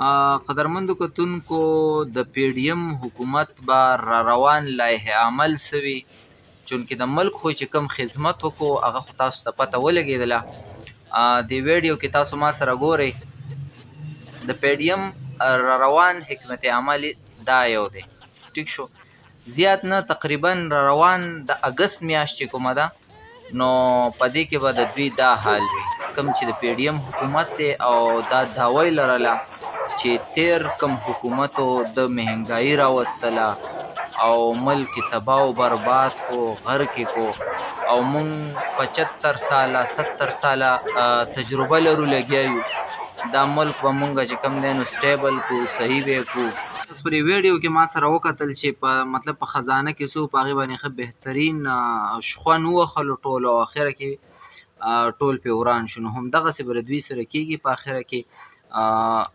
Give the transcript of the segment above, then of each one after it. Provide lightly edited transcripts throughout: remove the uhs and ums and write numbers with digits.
قدرمندو کتونکو، د پي ډي ایم حکومت به را روان لایحه عمل سوي، چونکې د ملک خو چې کوم خدمت وکړو هغه خو تاسو ته پته ولګېدله. دې ویډیو کې تاسو ما سره ګورئ، د پي ډي ایم را روان حکمت عمل دا یو دی. ټیک شو، زیات نه، تقریبا را روان د اګست میاشت چې کومه ده نو په دې کې به د دوی دا حال وي، کوم چې د پي ډي ایم حکومت دی او دا دعوه یې لرله چې تیر کوم حکومت د مهنګایي راوستله او ملک یې تباه او برباد کو، غرق یې کو، او مونږ 75 ساله 70 ساله تجربه لرو، لګیا یو، دا ملک به مونږ چې کوم دی نو stable کو، صحیح به کو. تاسو په دې ویډیو کې ما سره وکتل چې په مطلب په خزانه کې څه، په هغې باندې ښه بهترین شخوند ووهلو ټولو، او اخره کې ټول پرې وران شو. نو همدغسې به د دوی سره کېږي په اخره کې.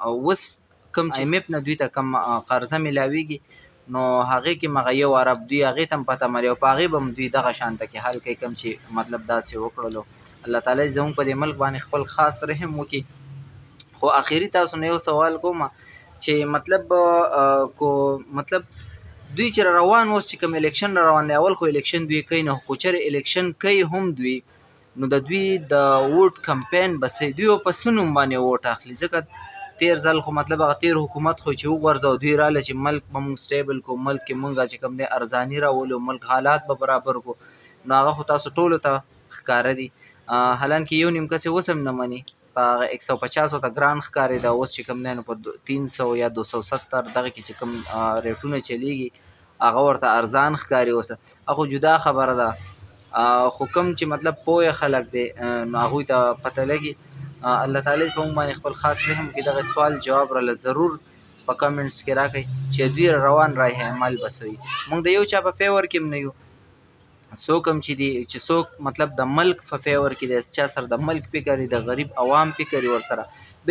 اوس کوم چې ایم ایف نه دوی ته کوم قرضه میلاویږي نو هغې کې مغه یو ارب دوی هغې ته هم پته مري، او په هغې به هم دوی دغه شان ته کې حل کوي کوم چې مطلب داسې وکړلو. الله تعالی زموږ په دې ملک باندې خپل خاص رحم وکړي. خو اخري تاسو نه یو سوال کوم چې مطلب کو مطلب دوی چې روان اوس چې کوم الیکشن روان دی، اول خو الیکشن دوی کوي نه، خو چېرې الیکشن کوي هم دوی نو د دوی د ووټ کمپاین به څه، دوی په څه نوم باندې ووټ اخلي؟ ځکه تیر ځل خو مطلب هغه تیر حکومت خو چې وغورځاو، دوی راله چې ملک به مونږ stable کو، ملک کې مونږ چې کوم دی ارزاني راولو، ملک حالات به برابر کو، نو هغه خو تاسو ټولو ته ښکاره دي. حالانکه یو نیم کس یې اوس هم نه مني، په هغه 150 ته ګران ښکارېده، اوس چې کوم دی نو په 300 یا 270 دغه کې چې کوم ریټونه چلیږي هغه ورته ارزان ښکاري اوس. هغه خو جدا خبره ده، خو کوم چې مطلب پوه خلک دی نو هغوی ته پته لګي. الله تعالی په موږ باندې خپل خاص رحم کې دغه سوال جواب راله ضرور په comments کې راکړئ چې دوی روان لایحه عمل به څه وي. موږ د یو چا په favor کې هم نه یو، څوک هم چې دي چې څوک مطلب د ملک په favor کې دی، چا سره د ملک فکر وي، د غریب عوام فکر وي، ورسره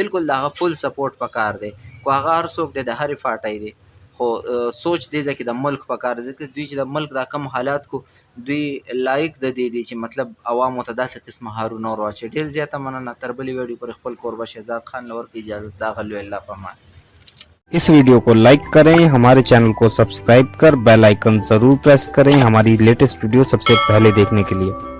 بالکل د هغه full support پکار دی. خو هغه هر څوک دی، د هرې پارټۍ دی، خو سوچ دې ځای کې د ملک پکار دی، ځکه دوی چې د ملک دا کم حالات کو دوی لایق د دې دي چې مطلب عوامو ته داسې قسمه هارونه ور واچوي. ډېر زیاته مننه، تر بلې ویډیو پورې خپل کوربه شهزاد خان له ورکړئ اجازت. دا غلوی الله په امان. इस वीडियो को लाइक करें، हमारे चैनल को सब्सक्राइब कर बेल आइकन जरूर प्रेस करें हमारी लेटेस्ट वीडियो सबसे पहले देखने के लिए।